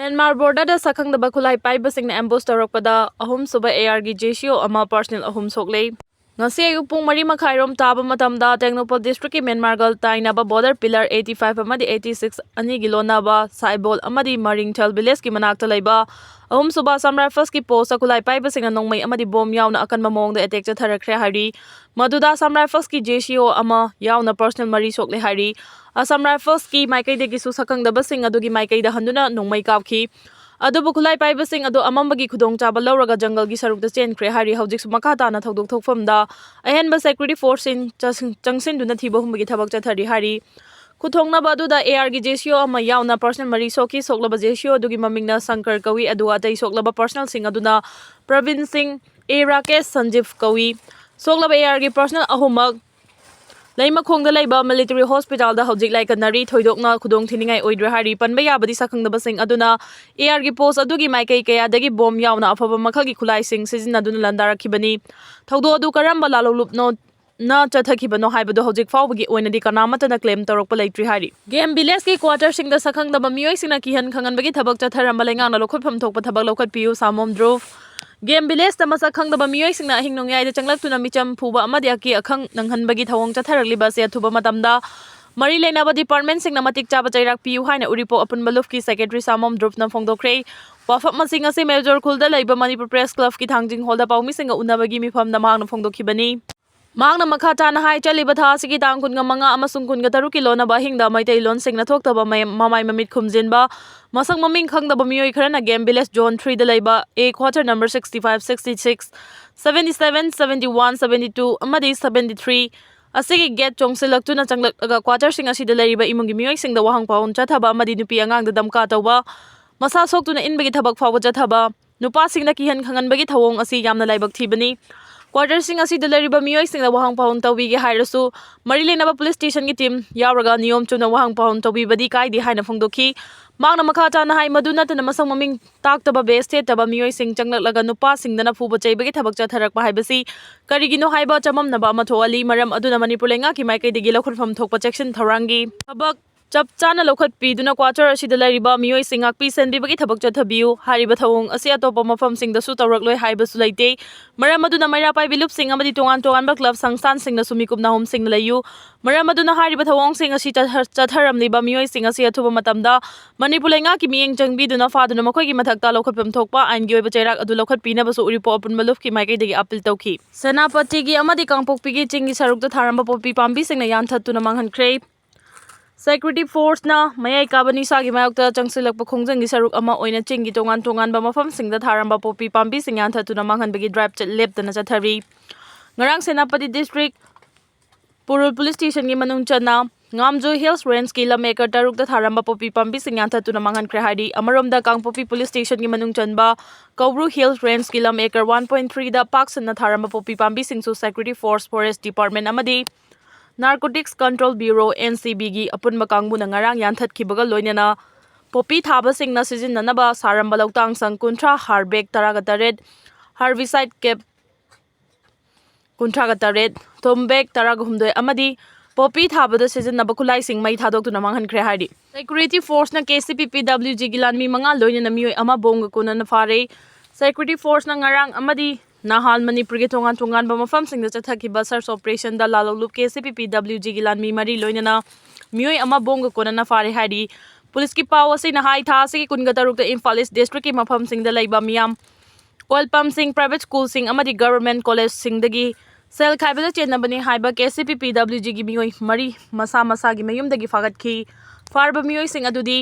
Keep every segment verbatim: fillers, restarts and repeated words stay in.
Myanmar ꯕꯣꯔꯗꯔꯗ ꯁꯛꯈꯪꯗꯕ ꯈꯨꯠꯂꯥꯏ ꯄꯥꯏꯕꯁꯤꯡꯅ ambush ꯇꯧꯔꯛꯄꯗ ꯑꯍꯨꯝꯁꯨꯕ AR ꯒꯤ JCO ꯑꯃ ꯄꯥꯔꯁꯅꯦꯜ ꯑꯍꯨꯝ ꯁꯣꯛꯂꯦ꯫ ꯉꯁꯤ ꯑꯌꯨꯛ ꯄꯨꯡ ꯃꯔꯤ ꯃꯈꯥꯏꯔꯣꯝ ꯇꯥꯕ ꯃꯇꯝꯗ ꯇꯦꯡꯅꯧꯄꯜ ꯗꯤꯁꯇ꯭ꯔꯤꯛꯀꯤ ꯃ꯭ꯌꯥꯟꯃꯥꯔꯒ ꯇꯥꯏꯅꯕ ꯕꯣꯔꯗꯔ ꯄꯤꯂꯔ eighty five ꯑꯃꯗꯤ eighty six ꯑꯅꯤꯒꯤ ꯂꯣꯟꯅꯕ ꯁꯥꯏꯕꯣꯜ ꯑꯃꯗꯤ ꯃꯔꯤꯡꯊꯦꯜ ꯚꯤꯂꯦꯖꯀꯤ ꯃꯅꯥꯛꯇ ꯂꯩꯕ ꯑꯍꯨꯝꯁꯨꯕ ꯑꯁꯥꯝ ꯔꯥꯏꯐꯜꯁꯀꯤ ꯄꯣꯁꯇ ꯈꯨꯠꯂꯥꯏ ꯄꯥꯏꯕꯁꯤꯡꯅ ꯅꯣꯡꯃꯩ ꯑꯃꯗꯤ ꯕꯣꯝ ꯌꯥꯎꯅ ꯑꯀꯟꯕ ꯃꯑꯣꯡꯗ ꯑꯦꯇꯦꯛ ꯆꯠꯊꯔꯛꯈ꯭ꯔꯦ ꯍꯥꯏꯔꯤ꯫ ꯃꯗꯨꯗ ꯑꯁꯥꯝ ꯔꯥꯏꯐꯜꯁꯀꯤ JCO ꯑꯃ ꯌꯥꯎꯅ ꯄꯥꯔꯁꯅꯦꯜ ꯃꯔꯤ ꯁꯣꯛꯂꯦ ꯍꯥꯏꯔꯤ꯫ ꯑꯁꯥꯝ ꯔꯥꯏꯐꯜꯁꯀꯤ ꯃꯥꯏꯀꯩꯗꯒꯤꯁꯨ ꯁꯛꯈꯪꯗꯕꯁꯤꯡ ꯑꯗꯨꯒꯤ ꯃꯥꯏꯀꯩꯗ ꯍꯟꯗꯨꯅ ꯅꯣꯡꯃꯩ ꯀꯥꯞꯈꯤ꯫ ꯑꯗꯨꯕꯨ ꯈꯨꯠꯂꯥꯏ ꯄꯥꯏꯕꯁꯤꯡ ꯑꯗꯨ ꯑꯃꯝꯕꯒꯤ ꯈꯨꯗꯣꯡꯆꯥꯕ ꯂꯧꯔꯒ ꯖꯪꯒꯜꯒꯤ ꯁꯔꯨꯛꯇ ꯆꯦꯟꯈ꯭ꯔꯦ ꯍꯥꯏꯔꯤ꯫ ꯍꯧꯖꯤꯛꯁꯨ ꯃꯈꯥ ꯇꯥꯅ ꯊꯧꯗꯣꯛ ꯊꯣꯛꯐꯝꯗ ꯑꯍꯦꯟꯕ ꯁꯦꯀ꯭ꯌꯨꯔꯤꯇꯤ ꯐꯣꯔꯁꯁꯤꯡ ꯆꯪꯁꯤꯟ-, ꯆꯪꯁꯤꯟꯗꯨꯅ ꯊꯤꯕ ꯍꯨꯝꯕꯒꯤ ꯊꯕꯛ ꯆꯠꯊꯔꯤ ꯍꯥꯏꯔꯤ꯫ ꯈꯨꯊꯣꯡꯅꯕ ꯑꯗꯨꯗ AR ꯒꯤ JCO ꯑꯃ ꯌꯥꯎꯅ ꯄꯥꯔꯁꯅꯦꯜ ꯃꯔꯤ ꯁꯣꯛꯈꯤ꯫ ꯁꯣꯛꯂꯕ JCO ꯑꯗꯨꯒꯤ ꯃꯃꯤꯡꯅ ꯁꯪꯀꯔ ꯀꯧꯏ, ꯑꯗꯨꯒ ꯑꯇꯩ ꯁꯣꯛꯂꯕ ꯄꯥꯔꯁꯅꯦꯜꯁꯤꯡ ꯑꯗꯨꯅ ꯄ꯭ꯔꯕꯤꯟ ꯁꯤꯡ, A ꯔꯥꯀꯦꯁ, ꯁꯟꯖꯤꯞ ꯀꯧꯏ꯫ ꯁꯣꯛꯂꯕ AR ꯒꯤ ꯄꯥꯔꯁꯅꯦꯜ ꯑꯍꯨꯝꯃꯛ ꯂꯩꯃꯈꯣꯡꯗ ꯂꯩꯕ ꯃꯤꯂꯤꯇꯔꯤ ꯍꯣꯁꯄꯤꯇꯥꯜꯗ ꯍꯧꯖꯤꯛ ꯂꯥꯏꯀꯠꯅꯔꯤ꯫ ꯊꯣꯏꯗꯣꯛꯅ ꯈꯨꯗꯣꯡꯊꯤꯅꯤꯡꯉꯥꯏ ꯑꯣꯏꯗ꯭ꯔꯦ ꯍꯥꯏꯔꯤ꯫ ꯄꯟꯕ ꯌꯥꯕꯗꯤ ꯁꯛꯈꯪꯗꯕꯁꯤꯡ ꯑꯗꯨꯅ AR ꯒꯤ ꯄꯣꯁ ꯑꯗꯨꯒꯤ ꯃꯥꯏꯀꯩ ꯀꯌꯥꯗꯒꯤ ꯕꯣꯝ ꯌꯥꯎꯅ ꯑꯐꯕ ꯃꯈꯜꯒꯤ ꯈꯨꯠꯂꯥꯏꯁꯤꯡ ꯁꯤꯖꯤꯟꯅꯗꯨꯅ ꯂꯥꯟꯗꯥꯔꯛꯈꯤꯕꯅꯤ꯫ ꯊꯧꯗꯣꯛ ꯑꯗꯨ ꯀꯔꯝꯕ ꯂꯥꯜꯂꯣꯂꯨꯞꯅꯣ ꯅ ꯆꯠꯊꯈꯤꯕꯅꯣ ꯍꯥꯏꯕꯗꯨ ꯍꯧꯖꯤꯛ ꯐꯥꯎꯕꯒꯤ ꯑꯣꯏꯅꯗꯤ ꯀꯅꯥꯃꯠꯇꯅ ꯀ꯭ꯂꯦꯝ ꯇꯧꯔꯛꯄ ꯂꯩꯇ꯭ꯔꯤ ꯍꯥꯏꯔꯤ꯫ ꯒꯦꯝ ꯚꯤꯂꯦꯖꯀꯤ ꯀ꯭ꯋꯥꯇꯔꯁꯤꯡꯗ ꯁꯛꯈꯪꯗꯕ ꯃꯤꯑꯣꯏꯁꯤꯡꯅ ꯀꯤꯍꯟ ꯈꯪꯍꯟꯕꯒꯤ ꯊꯕꯛ ꯆꯠꯊꯔꯝꯕ ꯂꯩꯉꯥꯛꯅ ꯂꯧꯈꯠꯐꯝ ꯊꯣꯛꯄ ꯊꯕꯛ ꯂꯧꯈꯠꯄꯤꯌꯨ, ꯁꯥꯃꯣꯝ ꯗ꯭ꯔꯨꯞ꯫ ꯒꯦꯝ ꯚꯤꯂꯦꯖꯇ ꯃꯁꯛ ꯈꯪꯗꯕ ꯃꯤꯑꯣꯏꯁꯤꯡꯅ ꯑꯍꯤꯡ ꯅꯣꯡꯌꯥꯏꯗ ꯆꯪꯂꯛꯇꯨꯅ ꯃꯤꯆꯝ ꯐꯨꯕ ꯑꯃꯗꯤ ꯑꯀꯤ ꯑꯈꯪ ꯅꯪꯍꯟꯕꯒꯤ ꯊꯧꯑꯣꯡ ꯆꯠꯊꯔꯛꯂꯤꯕ ꯑꯁꯤ ꯑꯊꯨꯕ ꯃꯇꯝꯗ ꯃꯔꯤ ꯂꯩꯅꯕ ꯗꯤꯄꯥꯔꯠꯃꯦꯟꯁꯤꯡꯅ ꯃꯇꯤꯛ ꯆꯥꯕ ꯆꯩꯔꯥꯛ ꯄꯤꯌꯨ ꯍꯥꯏꯅ ꯎꯔꯤꯄꯣꯛ ꯑꯄꯨꯟꯕ ꯂꯨꯞꯀꯤ ꯁꯦꯀ꯭ꯔꯦꯇꯔꯤ ꯁꯥꯃꯣꯝ ꯗ꯭ꯔꯨꯞꯅ ꯐꯣꯡꯗꯣꯛꯈ꯭ꯔꯦ꯫ ꯋꯥꯐꯝ ꯑꯁꯤ ꯉꯁꯤ ꯃꯦꯖꯣꯔ ꯈꯨꯜꯗ ꯂꯩꯕ ꯃꯅꯤꯄꯨꯔ ꯄ꯭ꯔꯦꯁ ꯀ꯭ꯂꯕꯀꯤ ꯊꯥꯡꯖꯤꯡ ꯍꯣꯜꯗ ꯄꯥꯎꯃꯤꯁꯤꯡꯒ ꯎꯅꯕꯒꯤ ꯃꯤꯐꯝꯗ ꯃꯍꯥꯛꯅ ꯐꯣꯡꯗꯣꯛꯈꯤꯕꯅꯤ꯫ ꯃꯍꯥꯛꯅ ꯃꯈꯥ ꯇꯥꯅ ꯍꯥꯏ, ꯆꯠꯂꯤꯕ ꯊꯥ ꯑꯁꯤꯒꯤ ꯇꯥꯡ ꯀꯨꯟꯃꯉꯥ ꯑꯃꯁꯨꯡ ꯀꯨꯟꯇꯔꯨꯛꯀꯤ ꯂꯣꯟꯅꯕ ꯑꯍꯤꯡꯗ ꯃꯩꯇꯩꯂꯣꯟ ꯁꯦꯡꯅ ꯊꯣꯛꯇꯕ ꯃꯌꯥꯝ ꯃꯃꯥꯏ ꯃꯃꯤꯠ ꯈꯨꯝꯖꯤꯟꯕ ꯃꯁꯛ ꯃꯃꯤꯡ ꯈꯪꯗꯕ ꯃꯤꯑꯣꯏ ꯈꯔꯅ ꯒꯦꯝ ꯚꯤꯂꯦꯖ ꯖꯣꯟ ꯊ꯭ꯔꯤꯗ ꯂꯩꯕ A quarter number sixty five, sixty six, seventy seven, seventy one, seventy two ꯑꯃꯗꯤ seventy three ꯑꯁꯤꯒꯤ ꯒꯦꯠ ꯆꯣꯡꯁꯤꯜꯂꯛꯇꯨꯅ ꯆꯪꯂꯛꯂꯒ ꯀ꯭ꯋꯥꯇꯔꯁꯤꯡ ꯑꯁꯤꯗ ꯂꯩꯔꯤꯕ ꯏꯃꯨꯡꯒꯤ ꯃꯤꯑꯣꯏꯁꯤꯡꯗ ꯋꯥꯍꯪ ꯄꯥꯎꯍꯪ ꯆꯠꯊꯕ ꯑꯃꯗꯤ ꯅꯨꯄꯤ ꯑꯉꯥꯡꯗ ꯗꯝꯀꯥ ꯇꯧꯕ, ꯃꯁꯥ ꯁꯣꯛꯇꯨꯅ ꯏꯟꯕꯒꯤ ꯊꯕꯛ ꯐꯥꯎꯕ ꯆꯠꯊꯕ, ꯅꯨꯄꯥꯁꯤꯡꯅ ꯀꯤꯍꯟ ꯈꯪꯍꯟꯕꯒꯤ ꯊꯧꯑꯣꯡ ꯑꯁꯤ ꯌꯥꯝꯅ ꯂꯥꯏꯕꯛ ꯊꯤꯕꯅꯤ꯫ ꯀ꯭ꯋꯥꯇꯔꯁꯤꯡ ꯑꯁꯤꯗ ꯂꯩꯔꯤꯕ ꯃꯤꯑꯣꯏꯁꯤꯡꯗ ꯋꯥꯍꯪ ꯄꯥꯎꯍꯪ ꯇꯧꯕꯤꯒꯦ ꯍꯥꯏꯔꯁꯨ, ꯃꯔꯤ ꯂꯩꯅꯕ ꯄꯨꯂꯤꯁ ꯁ꯭ꯇꯦꯁꯟꯒꯤ ꯇꯤꯝ ꯌꯥꯎꯔꯒ ꯅꯤꯌꯣꯝ ꯆꯨꯝꯅ ꯋꯥꯍꯪ ꯄꯥꯎꯍꯪ ꯇꯧꯕꯤꯕꯗꯤ ꯀꯥꯏꯗꯦ ꯍꯥꯏꯅ ꯐꯣꯡꯗꯣꯛꯈꯤ꯫ ꯃꯍꯥꯛꯅ ꯃꯈꯥ ꯇꯥꯅ ꯍꯥꯏ, ꯃꯗꯨ ꯅꯠꯇꯅ ꯃꯁꯛ ꯃꯃꯤꯡ ꯇꯥꯛꯇꯕ ꯕꯦꯁ ꯊꯦꯠꯇꯕ ꯃꯤꯑꯣꯏꯁꯤꯡ ꯆꯪꯂꯛꯂꯒ ꯅꯨꯄꯥꯁꯤꯡꯗꯅ ꯐꯨꯕ ꯆꯩꯕꯒꯤ ꯊꯕꯛ ꯆꯠꯊꯔꯛꯄ ꯍꯥꯏꯕꯁꯤ ꯀꯔꯤꯒꯤꯅꯣ ꯍꯥꯏꯕ ꯆꯃꯝꯅꯕ ꯑꯃ ꯊꯣꯛꯍꯜꯂꯤ꯫ ꯃꯔꯝ ꯑꯗꯨꯅ ꯃꯅꯤꯄꯨꯔ ꯂꯩꯉꯥꯛꯀꯤ ꯃꯥꯏꯀꯩꯗꯒꯤ ꯂꯧꯈꯠꯐꯝ ꯊꯣꯛꯄ ꯆꯦꯛꯁꯤꯟ ꯊꯧꯔꯥꯡꯒꯤ ꯊꯕꯛ ꯆꯞ ꯆꯥꯅ ꯂꯧꯈꯠꯄꯤꯗꯨꯅ ꯀ꯭ꯋꯥꯇꯔ ꯑꯁꯤꯗ ꯂꯩꯔꯤꯕ ꯃꯤꯑꯣꯏꯁꯤꯡ ꯉꯥꯛꯄꯤ ꯁꯦꯟꯕꯤꯕꯒꯤ ꯊꯕꯛ ꯆꯠꯊꯕꯤꯌꯨ꯫ ꯍꯥꯏꯔꯤꯕ ꯊꯧꯑꯣꯡ ꯑꯁꯤ ꯑꯇꯣꯞꯄ ꯃꯐꯝꯁꯤꯡꯗꯁꯨ ꯇꯧꯔꯛꯂꯣꯏ ꯍꯥꯏꯕꯁꯨ ꯂꯩꯇꯦ꯫ ꯃꯔꯝ ꯑꯗꯨꯅ ꯃꯩꯔꯥ ꯄꯥꯏꯕꯤ ꯂꯨꯞꯁꯤꯡ ꯑꯃꯗꯤ ꯇꯣꯉꯥꯟ ꯇꯣꯉꯥꯟꯕ ꯀ꯭ꯂꯕ ꯁꯪꯁꯊꯥꯟꯁꯤꯡꯅꯁꯨ ꯃꯤꯀꯨꯞ ꯅꯥꯍꯨꯝꯁꯤꯡꯅ ꯂꯩꯌꯨ꯫ ꯃꯔꯝ ꯑꯗꯨꯅ ꯍꯥꯏꯔꯤꯕ ꯊꯧꯑꯣꯡꯁꯤꯡ ꯑꯁꯤ ꯆꯠꯊ-, ꯆꯠꯊꯔꯝꯂꯤꯕ ꯃꯤꯑꯣꯏꯁꯤꯡ ꯑꯁꯤ ꯑꯊꯨꯕ ꯃꯇꯝꯗ ꯃꯅꯤꯄꯨꯔ ꯂꯩꯉꯥꯛꯀꯤ ꯃꯤꯠꯌꯦꯡ ꯆꯪꯕꯤꯗꯨꯅ ꯐꯥꯗꯨꯅ ꯃꯈꯣꯏꯒꯤ ꯃꯊꯛꯇ ꯂꯧꯈꯠꯐꯝ ꯊꯣꯛꯄ ꯑꯥꯏꯟꯒꯤ ꯑꯣꯏꯕ ꯆꯩꯔꯥꯛ ꯑꯗꯨ ꯂꯧꯈꯠꯄꯤꯅꯕꯁꯨ ꯎꯔꯤꯄꯣꯛ ꯑꯄꯨꯟꯕ ꯂꯨꯞꯀꯤ ꯃꯥꯏꯀꯩꯗꯒꯤ ꯑꯥꯄꯤꯜ ꯇꯧꯈꯤ꯫ ꯁꯦꯅꯥꯄꯇꯤꯒꯤ ꯑꯃꯗꯤ ꯀꯥꯡꯄꯣꯛꯄꯤꯒꯤ ꯆꯤꯡꯒꯤ ꯁꯔꯨꯛꯇ ꯊꯥꯔꯝꯕ ꯄꯣꯄꯤ ꯄꯥꯝꯕꯤꯁꯤꯡꯅ ꯌꯥꯟꯊꯠꯇꯨꯅ ꯃꯥꯡꯍꯟꯈ꯭ꯔꯦ꯫ ꯁꯦꯀ꯭ꯌꯨꯔꯤꯇꯤ ꯐꯣꯔꯁꯅ ꯃꯌꯥꯏ ꯀꯥꯕ ꯅꯤꯁꯥꯒꯤ ꯃꯥꯌꯣꯛꯇ ꯆꯪꯁꯤꯜꯂꯛꯄ ꯈꯣꯡꯖꯪꯒꯤ ꯁꯔꯨꯛ ꯑꯃ ꯑꯣꯏꯅ ꯆꯤꯡꯒꯤ ꯇꯣꯉꯥꯟ ꯇꯣꯉꯥꯟꯕ ꯃꯐꯝꯁꯤꯡꯗ ꯊꯥꯔꯝꯕ ꯄꯣꯄꯤ ꯄꯥꯝꯕꯤꯁꯤꯡ ꯌꯥꯟꯊꯠꯇꯨꯅ ꯃꯥꯡꯍꯟꯕꯒꯤ ꯗ꯭ꯔꯥꯏꯚ ꯆꯠ-, ꯂꯦꯞꯇꯅ ꯆꯠꯊꯔꯤ꯫ ꯉꯔꯥꯡ ꯁꯦꯅꯥꯄꯇꯤ ꯗꯤꯁꯇ꯭ꯔꯤꯛ ꯄꯨꯔꯨꯜ ꯄꯨꯂꯤꯁ ꯁ꯭ꯇꯦꯁꯟꯒꯤ ꯃꯅꯨꯡ ꯆꯟꯅ ꯉꯥꯝꯖꯨ ꯍꯤꯜꯁ ꯔꯦꯟꯖꯀꯤ ꯂꯝ ꯑꯦꯀꯔ ꯇꯔꯨꯛꯇ ꯊꯥꯔꯝꯕ ꯄꯣꯄꯤ ꯄꯥꯝꯕꯤꯁꯤꯡ ꯌꯥꯟꯊꯠꯇꯨꯅ ꯃꯥꯡꯍꯟꯈ꯭ꯔꯦ ꯍꯥꯏꯔꯤ꯫ ꯑꯃꯔꯣꯝꯗ ꯀꯥꯡꯄꯣꯛꯄꯤ ꯄꯨꯂꯤꯁ ꯁ꯭ꯇꯦꯁꯟꯒꯤ ꯃꯅꯨꯡ ꯆꯟꯕ ꯀꯧꯕ꯭ꯔꯨ ꯍꯤꯜꯁ ꯔꯦꯟꯖꯀꯤ ꯂꯝ ꯑꯦꯀꯔ ꯋꯥꯟ ꯄꯣꯏꯟ ꯊ꯭ꯔꯤꯗ ꯄꯥꯛ ꯁꯟꯅ ꯊꯥꯔꯝꯕ ꯄꯣꯄꯤ ꯄꯥꯝꯕꯤꯁꯤꯡꯁꯨ ꯁꯦꯀ꯭ꯌꯨꯔꯤꯇꯤ ꯐꯣꯔꯁ, ꯐꯣꯔꯦꯁ ꯗꯤꯄꯥꯔꯠꯃꯦꯟ ꯑꯃꯗꯤ narcotics control bureau, N C ꯕꯤꯒꯤ ꯑꯄꯨꯟꯕ ꯀꯥꯡꯕꯨꯅ ꯉꯔꯥꯡ ꯌꯥꯟꯊꯠꯈꯤꯕꯒ ꯂꯣꯏꯅꯅ ꯄꯣꯄꯤ ꯊꯥꯕꯁꯤꯡꯅ ꯁꯤꯖꯤꯟꯅꯅꯕ ꯁꯥꯔꯝꯕ ꯂꯧꯇꯥꯡ ꯁꯪ ꯀꯨꯟꯊ꯭ꯔꯥ, ꯍꯥꯔꯕꯦꯛ ꯇꯔꯥꯒ ꯇꯔꯦꯠ, ꯍꯥꯔꯕꯤꯁꯥꯏꯠ ꯀꯦꯞ ꯀꯨꯟꯊ꯭ꯔꯥꯒ ꯇꯔꯦꯠ, ꯊꯨꯝ ꯕꯦꯛ ꯇꯔꯥꯒ ꯍꯨꯝꯗꯣꯏ ꯑꯃꯗꯤ ꯄꯣꯄꯤ ꯊꯥꯕꯗ ꯁꯤꯖꯤꯟꯅꯕ ꯈꯨꯠꯂꯥꯏꯁꯤꯡ ꯃꯩ ꯊꯥꯗꯣꯛꯇꯨꯅ ꯃꯥꯡꯍꯟꯈ꯭ꯔꯦ ꯍꯥꯏꯔꯤ꯫ ꯁꯦꯀ꯭ꯌꯨꯔꯤꯇꯤ ꯐꯣꯔꯁꯅ ꯀꯦ ꯁꯤ ꯄꯤ ꯄꯤ ꯗꯕ꯭ꯂꯤꯎ ꯖꯤꯒꯤ ꯂꯥꯟꯃꯤ ꯃꯉꯥ ꯂꯣꯏꯅꯅ ꯃꯤꯑꯣꯏ ꯑꯃ ꯕꯣꯝꯒ ꯀꯣꯟꯅꯅ ꯐꯥꯔꯦ꯫ ꯁꯦꯀ꯭ꯌꯨꯔꯤꯇꯤ ꯐꯣꯔꯁꯅ ꯉꯔꯥꯡ ꯑꯃꯗꯤ ꯅꯍꯥꯟ ꯃꯅꯤꯄꯨꯔꯒꯤ ꯇꯣꯉꯥꯟ ꯇꯣꯉꯥꯟꯕ ꯃꯐꯝꯁꯤꯡꯗ ꯆꯠꯊꯈꯤꯕ ꯁꯔꯆ ꯑꯣꯄꯔꯦꯁꯟꯗ ꯂꯥꯜꯍꯧꯂꯨꯞ ꯀꯦ ꯁꯤ ꯄꯤ ꯄꯤ ꯗꯕ꯭ꯂꯤꯎ ꯖꯤꯒꯤ ꯂꯥꯟꯃꯤ ꯃꯔꯤ ꯂꯣꯏꯅꯅ ꯃꯤꯑꯣꯏ ꯑꯃ ꯕꯣꯝꯒ ꯀꯣꯟꯅꯅ ꯐꯥꯔꯦ ꯍꯥꯏꯔꯤ꯫ ꯄꯨꯂꯤꯁꯀꯤ ꯄꯥꯎ ꯑꯁꯤꯅ ꯍꯥꯏ, ꯊꯥ ꯑꯁꯤꯒꯤ ꯀꯨꯟꯒ ꯇꯔꯨꯛꯇ ꯏꯝꯐꯥꯜ ꯏꯁ ꯗꯤꯁꯇ꯭ꯔꯤꯛꯀꯤ ꯃꯐꯝꯁꯤꯡꯗ ꯂꯩꯕ ꯃꯤꯌꯥꯝ, ꯑꯣꯏꯜ ꯄꯝꯁꯤꯡ, ꯄ꯭ꯔꯥꯏꯚꯦꯠ ꯁ꯭ꯀꯨꯜꯁꯤꯡ ꯑꯃꯗꯤ ꯒꯚꯔꯟꯃꯦꯟꯠ ꯀꯣꯂꯦꯖꯁꯤꯡꯗꯒꯤ ꯁꯦꯜ ꯈꯥꯏꯕꯗ ꯆꯦꯟꯅꯕꯅꯤ ꯍꯥꯏꯕ ꯀꯦ ꯁꯤ ꯄꯤ ꯄꯤ ꯗꯕ꯭ꯂꯤꯎ ꯖꯤꯒꯤ ꯃꯤꯑꯣꯏ ꯃꯔꯤ ꯃꯁꯥ ꯃꯁꯥꯒꯤ ꯃꯌꯨꯝꯗꯒꯤ ꯐꯥꯒꯠꯈꯤ꯫ ꯐꯥꯔꯕ ꯃꯤꯑꯣꯏꯁꯤꯡ ꯑꯗꯨꯗꯤ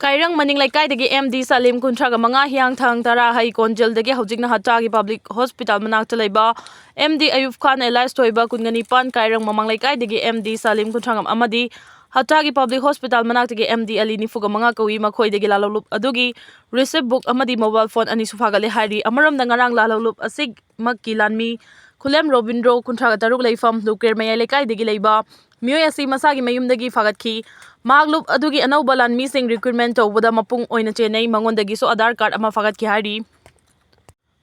ꯀꯥꯏꯔꯪ ꯃꯅꯤꯡ ꯂꯩꯀꯥꯏꯗꯒꯤ ꯑꯦꯝ ꯗꯤ ꯁꯂꯤꯝ, ꯀꯨꯟꯊ꯭ꯔꯥꯒ ꯃꯉꯥ, ꯍꯤꯌꯥꯡꯊꯥꯡ ꯇꯔꯥ ꯍꯩ ꯀꯣꯟꯖꯦꯜꯗꯒꯤ ꯍꯧꯖꯤꯛꯅ ꯍꯠꯇꯥꯒꯤ ꯄꯕ꯭ꯂꯤꯛ ꯍꯣꯁꯄꯤꯇꯥꯜ ꯃꯅꯥꯛꯇ ꯂꯩꯕ ꯑꯦꯝ ꯗꯤ ꯑꯌꯨꯕ ꯈꯥꯟ ꯑꯦꯂꯥꯏꯁ ꯊꯣꯏꯕ, ꯀꯨꯟꯒ ꯅꯤꯄꯥꯟ, ꯀꯥꯏꯔꯪ ꯃꯃꯥꯡ ꯂꯩꯀꯥꯏꯗꯒꯤ ꯑꯦꯝ ꯗꯤ ꯁꯂꯤꯝ, ꯀꯨꯟꯊ꯭ꯔꯥ ꯑꯃꯗꯤ ꯍꯠꯇꯥꯒꯤ ꯄꯕ꯭ꯂꯤꯛ ꯍꯣꯁꯄꯤꯇꯥꯜ ꯃꯅꯥꯛꯇꯒꯤ ꯑꯦꯝ ꯗꯤ ꯑꯂꯤ, ꯅꯤꯐꯨꯒ ꯃꯉꯥ ꯀꯧꯏ꯫ ꯃꯈꯣꯏꯗꯒꯤ ꯂꯥꯜꯍꯧꯂꯨꯞ ꯑꯗꯨꯒꯤ ꯔꯤꯁꯤꯞ ꯕꯨꯛ ꯑꯃꯗꯤ ꯃꯣꯕꯥꯏꯜ ꯐꯣꯟ ꯑꯅꯤꯁꯨ ꯐꯥꯒꯠꯂꯦ ꯍꯥꯏꯔꯤ꯫ ꯑꯃꯔꯣꯝꯗ ꯉꯔꯥꯡ ꯂꯥꯜꯍꯧꯂꯨꯞ ꯑꯁꯤꯃꯛꯀꯤ ꯂꯥꯟꯃꯤ ꯈꯨꯂꯦꯝ ꯔꯣꯕꯤꯟꯗ꯭ꯔꯣ, ꯀꯨꯟꯊ꯭ꯔꯥꯒ ꯇꯔꯨꯛ, ꯂꯩꯐꯝ ꯂꯨꯀ꯭ꯔꯦꯔ ꯃꯌꯥꯏ ꯂꯩꯀꯥꯏꯗꯒꯤ ꯂꯩꯕ ꯃꯤꯑꯣꯏ ꯑꯁꯤ ꯃꯁꯥꯒꯤ ꯃꯌꯨꯝꯗꯒꯤ ꯐꯥꯒꯠꯈꯤ꯫ ꯃꯍꯥꯛ ꯂꯨꯞ ꯑꯗꯨꯒꯤ ꯑꯅꯧꯕ ꯂꯥꯟꯃꯤꯁꯤꯡ ꯔꯤꯀ꯭ꯔꯨꯠꯃꯦꯟꯠ ꯇꯧꯕꯗ ꯃꯄꯨꯡ ꯑꯣꯏꯅ ꯆꯦꯟꯅꯩ꯫ ꯃꯉꯣꯟꯗꯒꯤꯁꯨ ꯑꯙꯥꯔ ꯀꯥꯔꯗ ꯑꯃ ꯐꯥꯒꯠꯈꯤ ꯍꯥꯏꯔꯤ꯫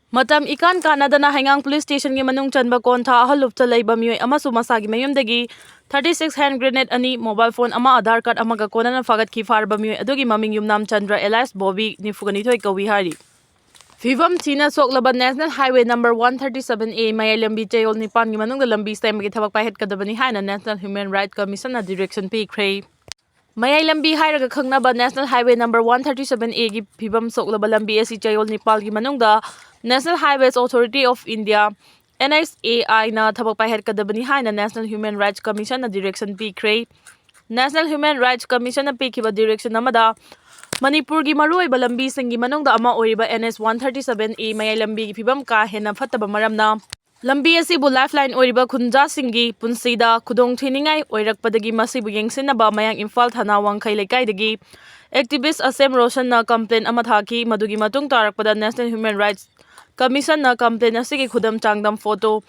ꯃꯇꯝ ꯏꯀꯥꯟ ꯀꯥꯟꯅꯗꯅ ꯍꯩꯉꯥꯡ ꯄꯨꯂꯤꯁ ꯁ꯭ꯇꯦꯁꯟꯒꯤ ꯃꯅꯨꯡ ꯆꯟꯕ ꯀꯣꯟꯊꯥ ꯑꯍꯜ ꯂꯨꯞꯇ ꯂꯩꯕ ꯃꯤꯑꯣꯏ ꯑꯃꯁꯨ ꯃꯁꯥꯒꯤ ꯃꯌꯨꯝꯗꯒꯤ thirty six hand grenade ꯑꯅꯤ, mobile phone ꯑꯃ, ꯑꯙꯥꯔ ꯀꯥꯔꯗ ꯑꯃꯒ ꯀꯣꯟꯅꯅ ꯐꯥꯒꯠꯈꯤ꯫ ꯐꯥꯔꯕ ꯃꯤꯑꯣꯏ ꯑꯗꯨꯒꯤ ꯃꯃꯤꯡ ꯌꯨꯝꯅꯥꯝ ꯆꯟꯗ꯭ꯔ alias ꯕꯣꯕꯤ, ꯅꯤꯐꯨꯒ ꯅꯤꯊꯣꯏ ꯀꯧꯏ ꯍꯥꯏꯔꯤ꯫ ꯐꯤꯕꯝ ꯊꯤꯅ ꯁꯣꯛꯂꯕ National Highway number one thirty seven A ꯃꯌꯥꯏ ꯂꯝꯕꯤ ꯆꯌꯣꯜ ꯅꯤꯄꯥꯟꯒꯤ ꯃꯅꯨꯡꯗ ꯂꯝꯕꯤ ꯁꯦꯝꯕꯒꯤ ꯊꯕꯛ ꯄꯥꯏꯈꯠꯀꯗꯕꯅꯤ ꯍꯥꯏꯅ National Human Rights Commissionꯅ direction ꯄꯤꯈ꯭ꯔꯦ꯫ ꯃꯌꯥꯏ ꯂꯝꯕꯤ ꯍꯥꯏꯔꯒ ꯈꯪꯅꯕ National Highway number one thirty seven Aꯒꯤ ꯐꯤꯕꯝ ꯁꯣꯛꯂꯕ ꯂꯝꯕꯤ ꯑꯁꯤ ꯆꯌꯣꯜ ꯅꯤꯄꯥꯜꯒꯤ ꯃꯅꯨꯡꯗ National Highways Authority of India, NHAIꯅ ꯊꯕꯛ ꯄꯥꯏꯈꯠꯀꯗꯕꯅꯤ ꯍꯥꯏꯅ National Human Rights Commissionꯅ direction ꯄꯤꯈ꯭ꯔꯦ꯫ National Human Rights Commissionꯅ ꯄꯤꯈꯤꯕ direction ꯑꯃꯗ ꯃꯅꯤꯄꯨꯔꯒꯤ ꯃꯔꯨꯑꯣꯏꯕ ꯂꯝꯕꯤꯁꯤꯡꯒꯤ ꯃꯅꯨꯡꯗ ꯑꯃ ꯑꯣꯏꯔꯤꯕ NH one thirty seven A ꯃꯌꯥꯏ ꯂꯝꯕꯤꯒꯤ ꯐꯤꯕꯝ ꯀꯥ ꯍꯦꯟꯅ ꯐꯠꯇꯕ ꯃꯔꯝꯅ ꯂꯝꯕꯤ ꯑꯁꯤꯕꯨ lifeline ꯑꯣꯏꯔꯤꯕ ꯈꯨꯟꯖꯥꯁꯤꯡꯒꯤ ꯄꯨꯟꯁꯤꯗ ꯈꯨꯗꯣꯡꯊꯤꯅꯤꯡꯉꯥꯏ ꯑꯣꯏꯔꯛꯄꯗꯒꯤ ꯃꯁꯤꯕꯨ ꯌꯦꯡꯁꯤꯟꯅꯕ ꯃꯌꯥꯡ ꯏꯝꯐꯥꯜ ꯊꯅꯥ ꯋꯥꯡꯈꯩ ꯂꯩꯀꯥꯏꯗꯒꯤ activist ꯑꯁꯦꯝ ꯔꯣꯁꯟꯅ complaint ꯑꯃ ꯊꯥꯈꯤ꯫ ꯃꯗꯨꯒꯤ ꯃꯇꯨꯡ ꯇꯥꯔꯛꯄꯗ National Human Rights Commissionꯅ complaint ꯑꯁꯤꯒꯤ ꯈꯨꯗꯝ ꯆꯥꯡꯗꯝ photo,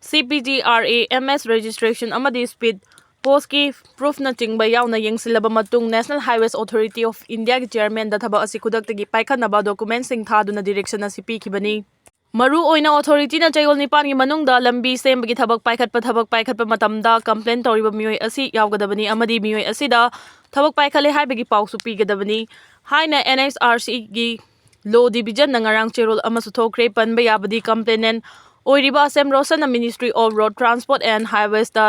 CPGRAMS registration ꯑꯃꯗꯤ speed postꯀꯤ proofꯅꯆꯤꯡꯕ ꯌꯥꯎꯅ ꯌꯦꯡꯁꯤꯜꯂꯕ ꯃꯇꯨꯡ National Highways Authority of Indiaꯒꯤ chairmanꯗ ꯊꯕꯛ ꯑꯁꯤ ꯈꯨꯗꯛꯇꯒꯤ ꯄꯥꯏꯈꯠꯅꯕ documentꯁꯤꯡ ꯊꯥꯗꯨꯅ direction ꯑꯁꯤ ꯄꯤꯈꯤꯕꯅꯤ꯫ ꯃꯔꯨ ꯑꯣꯏꯅ authorityꯅ ꯆꯌꯣꯜ ꯅꯤꯄꯥꯟꯒꯤ ꯃꯅꯨꯡꯗ ꯂꯝꯕꯤ ꯁꯦꯝꯕꯒꯤ ꯊꯕꯛ ꯄꯥꯏꯈꯠꯄ ꯊꯕꯛ ꯄꯥꯏꯈꯠꯄ ꯃꯇꯝꯗ complaint ꯇꯧꯔꯤꯕ ꯃꯤꯑꯣꯏ ꯑꯁꯤ ꯌꯥꯎꯒꯗꯕꯅꯤ ꯑꯃꯗꯤ ꯃꯤꯑꯣꯏ ꯑꯁꯤꯗ ꯊꯕꯛ ꯄꯥꯏꯈꯠꯂꯦ ꯍꯥꯏꯕꯒꯤ ꯄꯥꯎꯁꯨ ꯄꯤꯒꯗꯕꯅꯤ ꯍꯥꯏꯅ NHRCꯒꯤ law divisionꯅ ꯉꯔꯥꯡ ꯆꯦꯔꯣꯜ ꯑꯃꯁꯨ ꯊꯣꯛꯈ꯭ꯔꯦ꯫ ꯄꯟꯕ ꯌꯥꯕꯗꯤ complainant ꯑꯣꯏꯔꯤꯕ ꯑꯁꯦꯝ ꯔꯣꯁꯟꯅ Ministry of Road Transport and Highwaysꯇ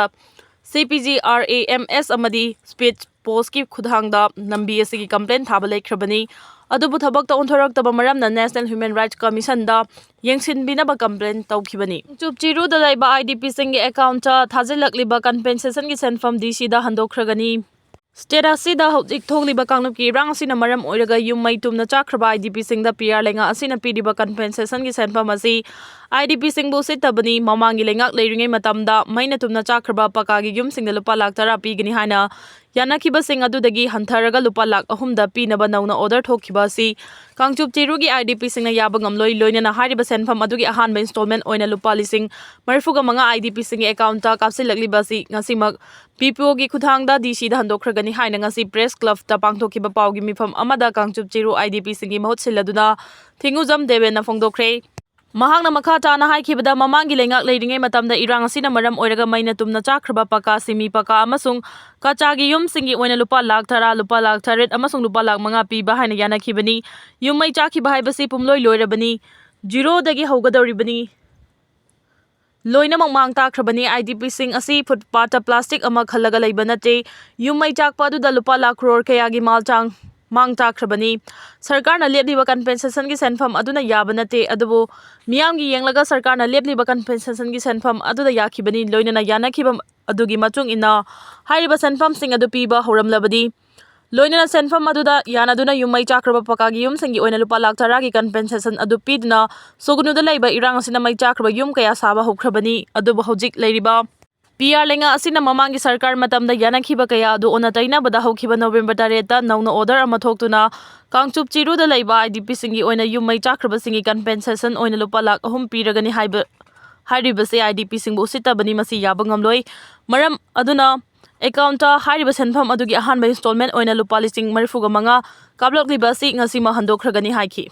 CPGRAMS ꯑꯃꯗꯤ speed postꯀꯤ ꯈꯨꯠꯊꯥꯡꯗ ꯂꯝꯕꯤ ꯑꯁꯤꯒꯤ complaint ꯊꯥꯕ ꯂꯩꯈ꯭ꯔꯕꯅꯤ꯫ ꯑꯗꯨꯕꯨ ꯊꯕꯛꯇ ꯑꯣꯟꯊꯣꯔꯛꯇꯕ ꯃꯔꯝꯅ National Human Rights Commissionꯗ ꯌꯦꯡꯁꯤꯟꯕꯤꯅꯕ complaint ꯇꯧꯈꯤꯕꯅꯤ꯫ ꯀꯥꯡꯆꯨꯞ ꯆꯤꯔꯨꯗ ꯂꯩꯕ IDPꯁꯤꯡꯒꯤ accountꯇ ꯊꯥꯖꯤꯜꯂꯛꯂꯤꯕ compensationꯒꯤ ꯁꯦꯟꯐꯝ DCꯗ ꯍꯟꯗꯣꯛꯈ꯭ꯔꯒꯅꯤ꯫ State ꯑꯁꯤꯗ ꯍꯧꯖꯤꯛ ꯊꯣꯛꯂꯤꯕ ꯀꯥꯡꯂꯨꯞꯀꯤ ꯏꯔꯥꯡ ꯑꯁꯤꯅ ꯃꯔꯝ ꯑꯣꯏꯔꯒ ꯌꯨꯝ ꯃꯩ ꯇꯨꯝꯅ ꯆꯥꯛꯈ꯭ꯔꯕ IDPꯁꯤꯡꯗ PR ꯂꯩꯉꯥꯛ ꯑꯁꯤꯅ ꯄꯤꯔꯤꯕ compensationꯒꯤ ꯁꯦꯟꯐꯝ ꯑꯁꯤ IDPꯁꯤꯡꯕꯨ ꯎꯁꯤꯠꯇꯕꯅꯤ꯫ ꯃꯃꯥꯡꯒꯤ ꯂꯩꯉꯥꯛ ꯂꯩꯔꯤꯉꯩ ꯃꯇꯝꯗ ꯃꯩꯅ ꯇꯨꯝꯅ ꯆꯥꯛꯈ꯭ꯔꯕ ꯄꯀꯥꯒꯤ ꯌꯨꯝꯁꯤꯡꯗ ꯂꯨꯄꯥ ꯂꯥꯈ ꯇꯔꯥ ꯄꯤꯒꯅꯤ ꯍꯥꯏꯅ ꯌꯥꯅꯈꯤꯕꯁꯤꯡ ꯑꯗꯨꯗꯒꯤ ꯍꯟꯊꯔꯒ ꯂꯨꯄꯥ ꯂꯥꯈ ꯑꯍꯨꯝꯗ ꯄꯤꯅꯕ ꯅꯧꯅ order ꯊꯣꯛꯈꯤꯕ ꯑꯁꯤ ꯀꯥꯡꯆꯨꯞ ꯆꯤꯔꯨꯒꯤ IDPꯁꯤꯡꯅ ꯌꯥꯕ ꯉꯝꯂꯣꯏ꯫ ꯂꯣꯏꯅꯅ ꯍꯥꯏꯔꯤꯕ ꯁꯦꯟꯐꯝ ꯑꯗꯨꯒꯤ ꯑꯍꯥꯟꯕ installment ꯑꯣꯏꯅ ꯂꯨꯄꯥ ꯂꯤꯁꯤꯡ ꯃꯔꯤꯐꯨꯒ ꯃꯉꯥ IDPꯁꯤꯡꯒꯤ accountꯇ ꯀꯥꯞꯁꯤꯜꯂꯛꯂꯤꯕ ꯑꯁꯤ ꯉꯁꯤꯃꯛ BPOꯒꯤ ꯈꯨꯠꯊꯥꯡꯗ DCꯗ ꯍꯟꯗꯣꯛꯈ꯭ꯔꯒꯅꯤ ꯍꯥꯏꯅ ꯉꯁꯤ press clubꯇ ꯄꯥꯡꯊꯣꯛꯈꯤꯕ ꯄꯥꯎꯒꯤ ꯃꯤꯐꯝ ꯑꯃꯗ ꯀꯥꯡꯆꯨꯞ ꯆꯤꯔꯨ IDPꯁꯤꯡꯒꯤ ꯃꯍꯨꯠ ꯁꯤꯜꯂꯗꯨꯅ ꯊꯤꯡꯉꯨꯖꯝ ꯗꯦꯕꯦꯟꯅ ꯐꯣꯡꯗꯣꯛꯈ꯭ꯔꯦ꯫ ꯃꯍꯥꯛꯅ ꯃꯈꯥ ꯇꯥꯅ ꯍꯥꯏꯈꯤꯕꯗ, ꯃꯃꯥꯡꯒꯤ ꯂꯩꯉꯥꯛ ꯂꯩꯔꯤꯉꯩ ꯃꯇꯝꯗ ꯏꯔꯥꯡ ꯑꯁꯤꯅ ꯃꯔꯝ ꯑꯣꯏꯔꯒ ꯃꯩꯅ ꯇꯨꯝꯅ ꯆꯥꯛꯈ꯭ꯔꯕ ꯄꯀꯥ, ꯁꯤꯃꯤ ꯄꯀꯥ ꯑꯃꯁꯨꯡ ꯀꯆꯥꯒꯤ ꯌꯨꯝꯁꯤꯡꯒꯤ ꯑꯣꯏꯅ ꯂꯨꯄꯥ ꯂꯥꯈ ꯇꯔꯥ, ꯂꯨꯄꯥ ꯂꯥꯈ ꯇꯔꯦꯠ ꯑꯃꯁꯨꯡ ꯂꯨꯄꯥ ꯂꯥꯈ ꯃꯉꯥ ꯄꯤꯕ ꯍꯥꯏꯅ ꯌꯥꯅꯈꯤꯕꯅꯤ꯫ ꯌꯨꯝ ꯃꯩ ꯆꯥꯛꯈꯤꯕ ꯍꯥꯏꯕꯁꯤ ꯄꯨꯝꯂꯣꯏ ꯂꯣꯏꯔꯕꯅꯤ, ꯖꯤꯔꯣꯗꯒꯤ ꯍꯧꯒꯗꯧꯔꯤꯕꯅꯤ꯫ ꯂꯣꯏꯅꯃꯛ ꯃꯥꯡ ꯇꯥꯛꯈ꯭ꯔꯕꯅꯤ꯫ IDPꯁꯤꯡ ꯑꯁꯤ ꯐꯨꯠꯄꯥꯠꯇ ꯄ꯭ꯂꯥꯁꯇꯤꯛ ꯑꯃ ꯈꯜꯂꯒ ꯂꯩꯕ ꯅꯠꯇꯦ꯫ ꯌꯨꯝ ꯃꯩ ꯆꯥꯛꯄ ꯑꯗꯨꯗ ꯂꯨꯄꯥ ꯂꯥꯈ ꯀ꯭ꯔꯣꯔ ꯀꯌꯥꯒꯤ ꯃꯥꯜ ꯆꯥꯡ ꯃꯥꯡ ꯇꯥꯛꯈ꯭ꯔꯕꯅꯤ꯫ ꯁꯔꯀꯥꯔꯅ ꯂꯦꯞꯂꯤꯕ compensationꯒꯤ ꯁꯦꯟꯐꯝ ꯑꯗꯨꯅ ꯌꯥꯕ ꯅꯠꯇꯦ, ꯑꯗꯨꯕꯨ ꯃꯤꯌꯥꯝꯒꯤ ꯌꯦꯡꯂꯒ ꯁꯔꯀꯥꯔꯅ ꯂꯦꯞꯂꯤꯕ compensationꯒꯤ ꯁꯦꯟꯐꯝ ꯑꯗꯨꯗ ꯌꯥꯈꯤꯕꯅꯤ꯫ ꯂꯣꯏꯅꯅ ꯌꯥꯅꯈꯤꯕ ꯑꯗꯨꯒꯤ ꯃꯇꯨꯡ ꯏꯟꯅ ꯍꯥꯏꯔꯤꯕ ꯁꯦꯟꯐꯝꯁꯤꯡ ꯑꯗꯨ ꯄꯤꯕ ꯍꯧꯔꯝꯂꯕꯗꯤ, ꯂꯣꯏꯅꯅ ꯁꯦꯟꯐꯝ ꯑꯗꯨꯗ ꯌꯥꯅꯗꯨꯅ ꯌꯨꯝ ꯃꯩ ꯆꯥꯛꯈ꯭ꯔꯕ ꯄꯀꯥꯒꯤ ꯌꯨꯝꯁꯤꯡꯒꯤ ꯑꯣꯏꯅ ꯂꯨꯄꯥ ꯂꯥꯈ ꯇꯔꯥꯒꯤ compensation ꯑꯗꯨ ꯄꯤꯗꯨꯅ ꯁꯨꯒꯅꯨꯗ ꯂꯩꯕ ꯏꯔꯥꯡ ꯑꯁꯤꯅ ꯃꯩ ꯆꯥꯛꯈ꯭ꯔꯕ ꯌꯨꯝ ꯀꯌꯥ ꯁꯥꯕ ꯍꯧꯈ꯭ꯔꯕꯅꯤ꯫ ꯑꯗꯨꯕꯨ ꯍꯧꯖꯤꯛ ꯂꯩꯔꯤꯕ PR ꯂꯩꯉꯥꯛ ꯑꯁꯤꯅ ꯃꯃꯥꯡꯒꯤ ꯁꯔꯀꯥꯔ ꯃꯇꯝꯗ ꯌꯥꯅꯈꯤꯕ ꯀꯌꯥ ꯑꯗꯨ ꯑꯣꯟꯅ ꯇꯩꯅꯕꯗ ꯍꯧꯈꯤꯕ ꯅꯕꯦꯝꯕꯔ ꯇꯔꯦꯠꯇ ꯅꯧꯅ order ꯑꯃ ꯊꯣꯛꯇꯨꯅ ꯀꯥꯡꯆꯨꯞ ꯆꯤꯔꯨꯗ ꯂꯩꯕ IDPꯁꯤꯡꯒꯤ ꯑꯣꯏꯅ ꯌꯨꯝ ꯃꯩ ꯆꯥꯛꯈ꯭ꯔꯕꯁꯤꯡꯒꯤ compensation ꯑꯣꯏꯅ ꯂꯨꯄꯥ ꯂꯥꯈ ꯑꯍꯨꯝ ꯄꯤꯔꯒꯅꯤ ꯍꯥꯏꯕ, ꯍꯥꯏꯔꯤꯕꯁꯤ IDPꯁꯤꯡꯕꯨ ꯎꯁꯤꯠꯇꯕꯅꯤ꯫ ꯃꯁꯤ ꯌꯥꯕ ꯉꯝꯂꯣꯏ꯫ ꯃꯔꯝ ꯑꯗꯨꯅ accountꯇ ꯍꯥꯏꯔꯤꯕ ꯁꯦꯟꯐꯝ ꯑꯗꯨꯒꯤ ꯑꯍꯥꯟꯕ installment ꯑꯣꯏꯅ ꯂꯨꯄꯥ ꯂꯤꯁꯤꯡ ꯃꯔꯤꯐꯨꯒ ꯃꯉꯥ ꯀꯥꯞꯂꯛꯂꯤꯕ ꯑꯁꯤ ꯉꯁꯤꯃꯛ ꯍꯟꯗꯣꯛꯈ꯭ꯔꯒꯅꯤ ꯍꯥꯏꯈꯤ꯫